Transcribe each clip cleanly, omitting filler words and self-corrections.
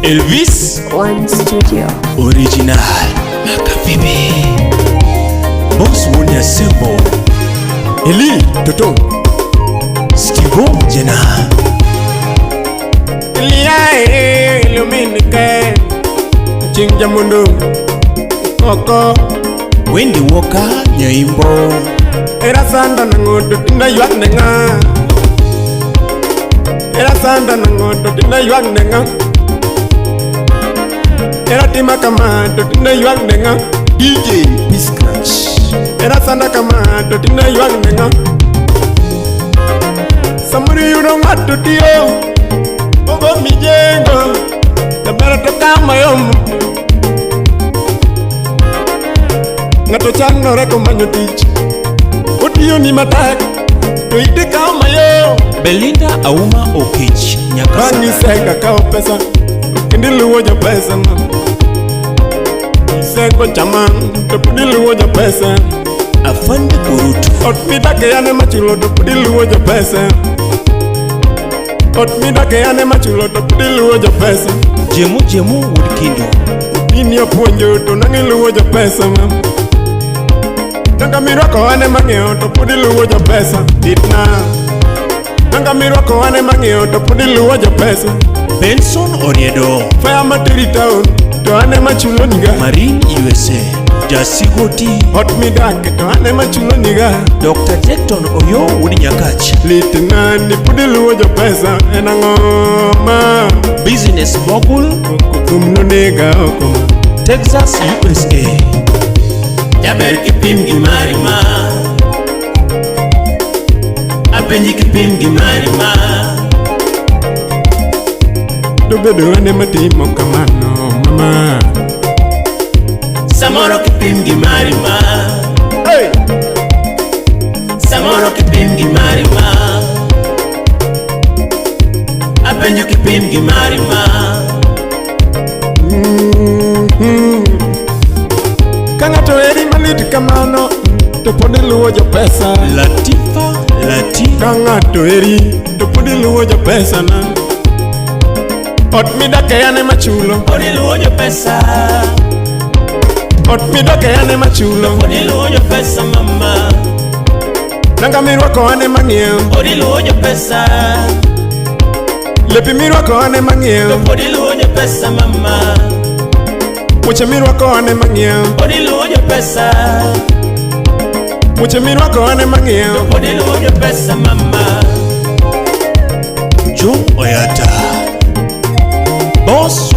Elvis One Studio. Original Makabibi Boss Wunya Sembo Eli Toto Stivo Jena Iliae iluminike Chinja mundu Koko Wendy Walker Nyaimbo Era sanda na ngodo tinda ywak ne nga Era sanda na ngodo tinda ywak ne nga Era tima kama to tinda ywak ne nga DJ P-Scratch Era sanda kama to tinda ywak ne nga Samuri yudo ng'ato tiyo Ogo mijengo Tabera to kama yom Ng'ato chandore komanyo tich Otiyo ni matek To ite kawo mayom Belinda Auma Okech Bang' Nyakasaka isega kawo pesa Kendo iluwo jopesa ma Isego chama to pod iluwo jopesa Afande Kurutu Ot midake an ema chulo to pod iluwo jopesa Ot midake an ema chulo to pod iluwo jopesa Jemu Jemu Wuod Kindu Nini opuonjo to nang' iluwo jopesa ma Nanga mirwako an ema ng'iewo to pod iluwo jopesa Ditna Nanga mirwako an ema ng'iewo to pod iluwo jopesa Benson Oriedo Fare materi town to an ema chulo niga Marine USA Jasigoti Ot midake to an ema chulo niga Dr. Jackton Oyo Wuod Nyakach Litna ni pod iluwo jopesa en ang'o ma Business Mogul Oko thum nonega oko ma Texas USA Jaber kipim gi mari ma Apenji kipim gi mari ma Dobedo an ema timo kamano mama Samoro kipim gi mari ma Hey! Samoro kipim gi mari ma Apenjo kipim gi mari ma Ka ng'ato eri malit kamano to pod iluwo jopesa Latifa Lati Ka ng'ato eri to pod iluwo jopesa na Ot midake an ema chulo Pod iluwo jopesa Ot midake an ema chulo Pod iluwo jopesa mama Nanga mirwako an ema ng'iewo Pod iluwo jopesa Lepi mirwako an ema ng'iewo Pod iluwo jopesa mama Wuoche mirwako an ema ng'iewo Pod iluwo jopesa Wuoche mirwako an ema ng'iewo Pod iluwo jopesa mama Joe Oyata Boss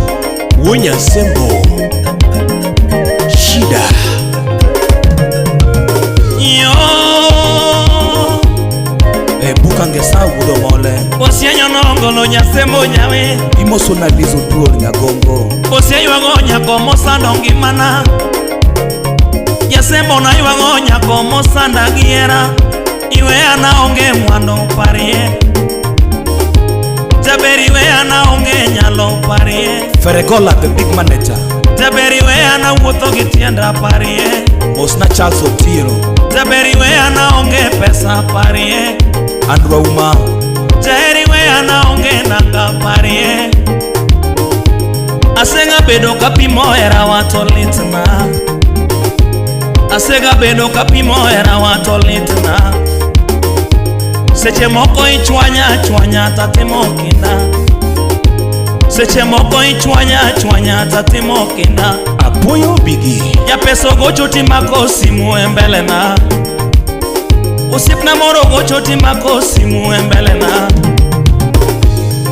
Wunya Sembo Shida Yo E buka ngesa wudo mole Osienyo nongolo nyasembo nyawe Imoso na lizo duol nyagongo Oseywago nyako mosando ngimana Jasembo naywago nyako mosanda gi hera Iweya naonge mwandu parie Jaber iweya naonge nyalo parie Feregola the big manager Jaber iweya nawuotho gi tienda parie Mosna Charles Otieno Jaber iweya naonge pesa parie Andrew Auma Jaheri weya naonge nanga parie Asega bedo kapimo herawa to litna Asega bedo kapimo herawa to litna Seche moko ichwanya chwanya tatimo kinda Seche moko ichwanya chwanya tatimo kinda Apoyo Bigi Japesa ogocho timako simu e mbele na Osiepna moro ogocho timako simu e mbele na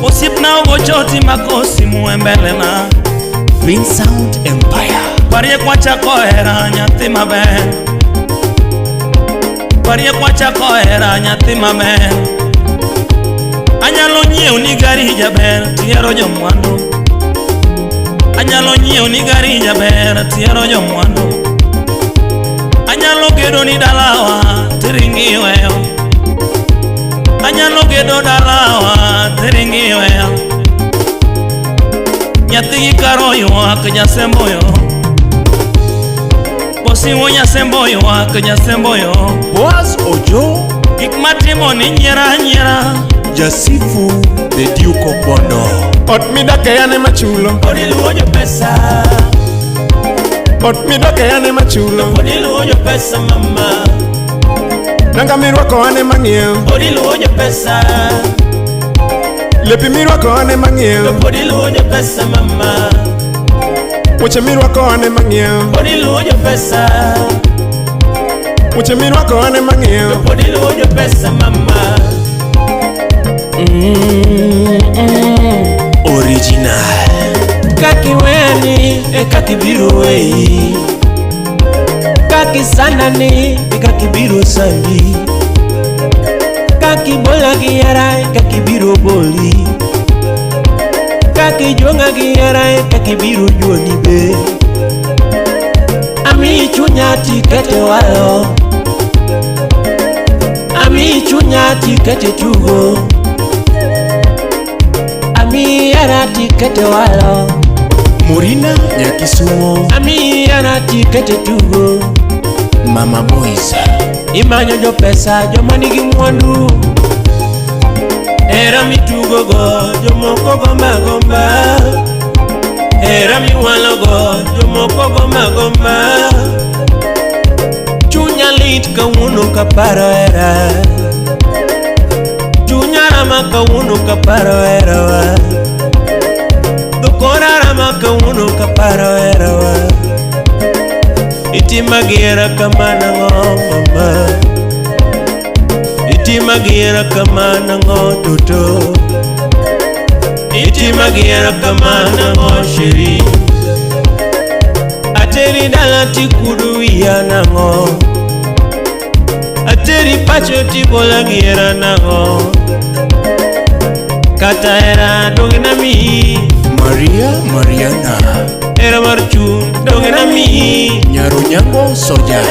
Osiepna ogocho timako simu e mbele na Green Sound Empire Parie kwachako hera nyathi maber Parie kwachako hera nyathi maber Anyalo nyiewo ni gari jaber tihero jomwandu Anyalo nyiewo ni gari jaber tihero jomwandu Anyalo gedo ni dalawa tiringi iweyo Anyalo gedo dalawa tiringi iweyo Nyathi gi karo ywak jasembo yo Bosiwo nyasembo ywak jasembo yo Boaz Ojo Gik matimo ni nyiera nyiera Jasifu the Duke of Bondo. Ot midake an ema chulo. Pod iluwo jopesa. Ot midake an ema chulo. Pod iluwo jopesa mama. Nanga mirwako an ema ng'iewo. Pod iluwo jopesa. Lepi mirwako an ema ng'iewo. Pod iluwo jopesa mama. Wuoche mirwako an ema ng'iewo. Pod iluwo jopesa. Wuoche mirwako an ema ng'iewo. Pod iluwo jopesa mama. Original. Kaki weni e kaka ibiro weyi. Kaki sandani e kaka ibiro sandi. Kaki bola gi hera e kaka ibiro boli. Kaki juong'a gi hera e kaka ibiro juong'i be. Amiyi chunya tikete walo. Amiyi chunya tikete tugo. Amiyi hera tikete walo. Morina Nyakisumo. Amiyi hera tikete tugo. Mama Boys. Imanyo jopesa joma nigi mwandu. Hera mitugogo jomoko gomba gomba. Hera miwalogo jomoko gomba gomba. Chunya lit kawuono kaparo hera. Chunya rama kawuono kaparo herawa. Dhokora rama kawuono kaparo herawa. Itima gi hera kama nang'o mama. Itima gi hera kama nang'o toto. Itima gi hera kama nang'o chérie. Ateri dala tikudo wiya nang'o. Ateri pacho tibola gi hera nang'o. Kata hera donge namiyi. Maria Mariana. Hera mar chuny donge namiyi. Nyarunyango Soja.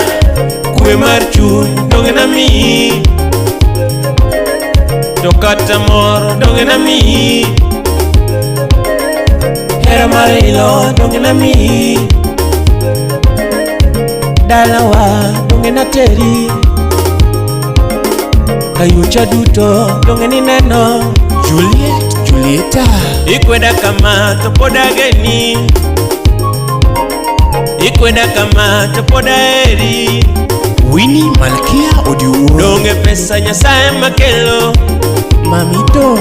Kwe mar chuny donge namiyi. To kata mor donge namiyi. Hera mar ilo donge namiyi. Dalawa donge nateri. Kayucha duto donge nineno. Juliet Julieta. Ikweda kama to pod ageni. Ikweda kama to pod aheri. Winnie Malkia Odiwuor. Donge pesa Nyasaye makelo. Mamito.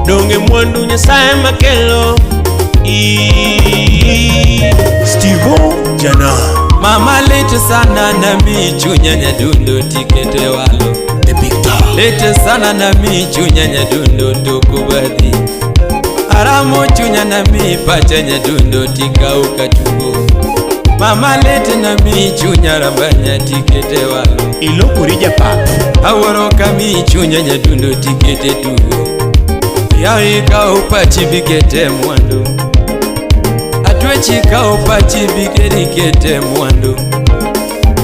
Donge mwandu Nyasaye makelo. Stevo Jana. Mama lit sana na mi chunya nyadundo tikete walo. The Big Dog. Lit sana na mi chunya nyadundo tokubadhi. Aramo chunya na mi pacha nyadundo tikauka tugo. Mama lit na mi chunya rambanya tikete walo. Ilokori japap. Awuoro ka mi chunya nyadundo tikete tugo. Yawi kao pachi bikete mwandu. Atwechi kao pachi bikeri kete mwandu.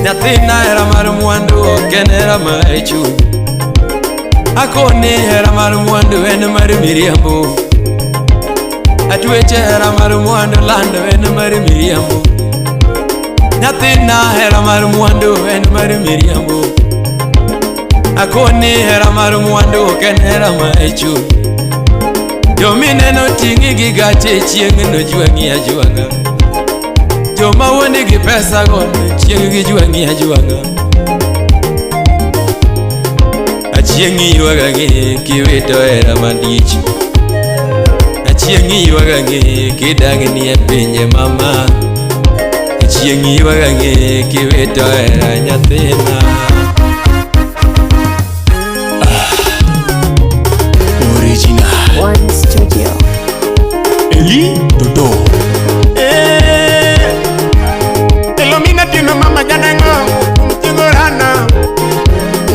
Nyathina hera mar mwandu ok en hera mar chuny. Akoni hera mar mwandu en mar miriambo. Atweche hera mar mwandu lando en mar miriambo. Nyathina hera mar mwandu en mar miriambo. Akoni hera mar mwandu ok en hera mar chuny. Jomineno ting'i gi gache chieng' nojwang'i ajwang'a. Joma wuondi gi pesa go chieng' gijwang'i ajwang'a. Achieng' iywaga ang'e kiwito hera malich. Achieng' iywaga ang'e kidang'ni e pinje mama. Achieng' iywaga ang'e kiwito hera nyathina. Original. One Studio. Eli Dodo. Eh, Elomina tino mama janango, umtigorana.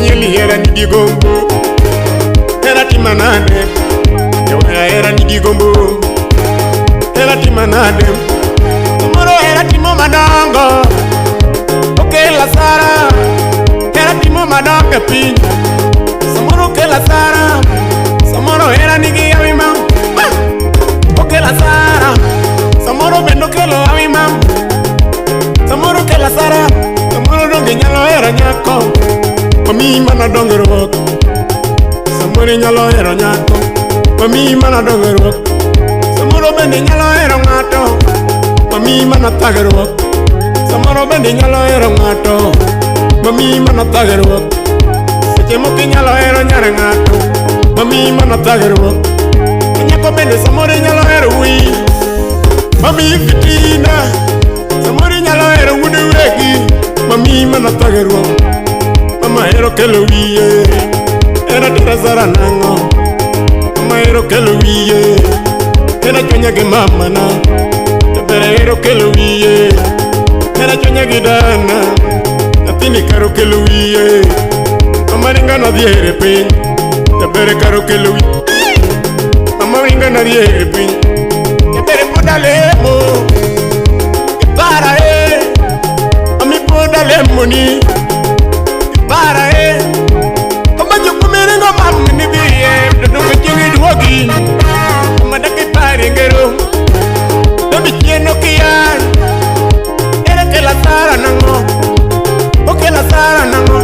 Nyeli hera nigi gombo, hera timanade. Jawaya hera nigi gombo, hera timanade. Tomoro hera timo madongo, okela sara. Hera timo madongo e piny, samoro okela sara. Samoro hera nigi hawi ma, okela sara. Samoro bende okelo hawi ma, samoro okelo asara. Samoro donge nyalo hero nyako, omiyi mana dongruok. Samoro inyalo hero Mamiyi mana dongruok. Samoro bende inyalo hero ng'ato, mamiyi mana thagruok. Samoro bende inyalo hero ng'ato, mamiyi mana thagruok. Seche moko inyalo hero nyar ng'ato, mamiyi mana thagruok. Nyako bende samoro inyalo hero wuoyi, mamiyi fitina. Samoro inyalo hero wuod wegi, mamiyi mana thagruok. Mama hero kelo wiye, hera tera sara nang'o? Mama hero kelo wiye, hera chwanya gi mamana. Jaber hero kelo wiye, hera chwanya gi dana. Nyathini karo kelo wiye, mama ringa nodhi e piny. Jaber karo kelo wiye, mama ringa nodhi e piny. Jaber pod alemo, ipara e, ami pod alemoni. Ipara e, kama jokumiringo mam ni dhiye, to donge chieng' iduogi. Kama dak ipare ngero, dobi chien ok iyal. Ere kelo asara nang'o? Okelo asara nang'o?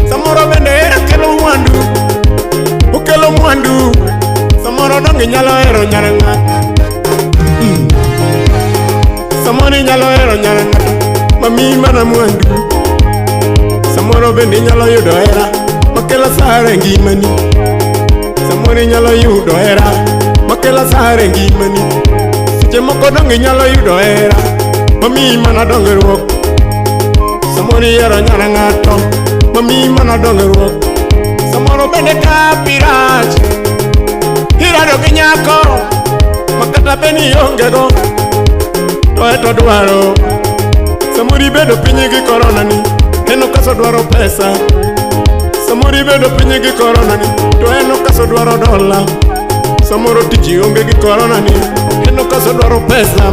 Samoro bende hera kelo mwandu, okelo mwandu. Samoro donge inyalo hero nyar ng'ato. Samoro inyalo hero nyar ng'ato, mamiyi mana mwandu. Samoro bende inyalo yudo hera makelo asara e ngimani. Samoro inyalo yudo hera makelo asara e ngimani. Seche moko donge inyalo yudo hera mamiyi mana dongruok. Samoro ihero nyar ng'ato mamiyi mana dongruok. Samoro bende ka pirach, irado gi nyako ma kata bed ni ionge go, to eto dwaro. Samoro ibedo piny gi korona ni, en okaso dwaro pesa. Samoro ibedo piny gi korona ni, to en okaso dwaro dola. Samoro tich ionge gi korona ni, en okaso dwaro pesa.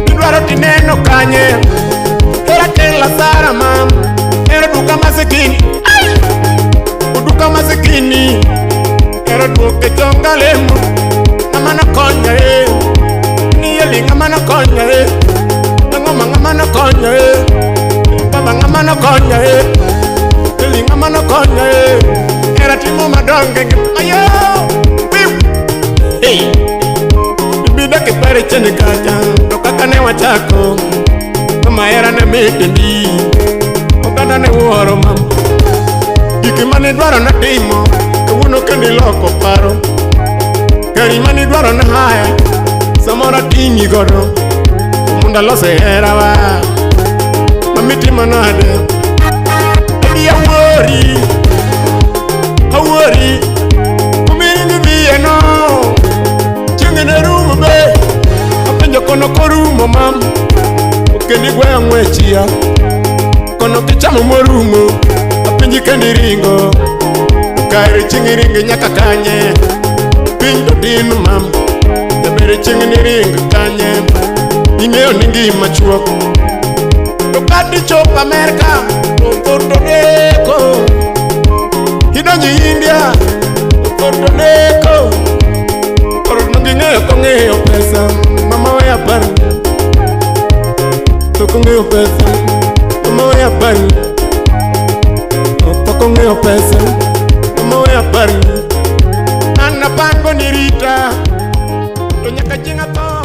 Idwaro tineno kanye, hera kelo asara mam. Hera duka masikini, oduka masikini. Hera duoke chonga lemo, ng'ama nokonya e. Ni eli ng'ama nokonya e, nang'oma ng'ama nokonya e. Baba ng'ama nokonya e, eli ng'ama nokonya e. Hera timo madongo e ngima ayo. Wiu. Hey. Ibida kipare chien kacha, to kaka ne wachako, mama hera ne mit ndi, oganda ne wuoro mama. Gik mane idwaro natimo, kawuono kendo iloko paro. Gari mane idwaro na haya, samoro ating'i godo, mondo alos herawa. Mami timo nade? Abi awuori, awuori, kumiringi dhiye no. Chieng' ne rumo be, apenjo kono korumo mam. Okendi gweyo ng'wechia, kono kichamo morumo. Apenji kendi ringo, to kare chieng' iringi nyaka kanye? Piny to tin mam, jaber chieng' niring kanye? Ing'eyo ni ngima chuok. To kadichopo Amerka, to tho to neko. Idonjo India, to tho to neko. Koro ging'eyo kong'eyo pesa, mama we apar. To kong'eyo pesa, mama we apar. To kong'eyo pesa, mama we apar. An apango ni rita, to nyaka chieng' atho.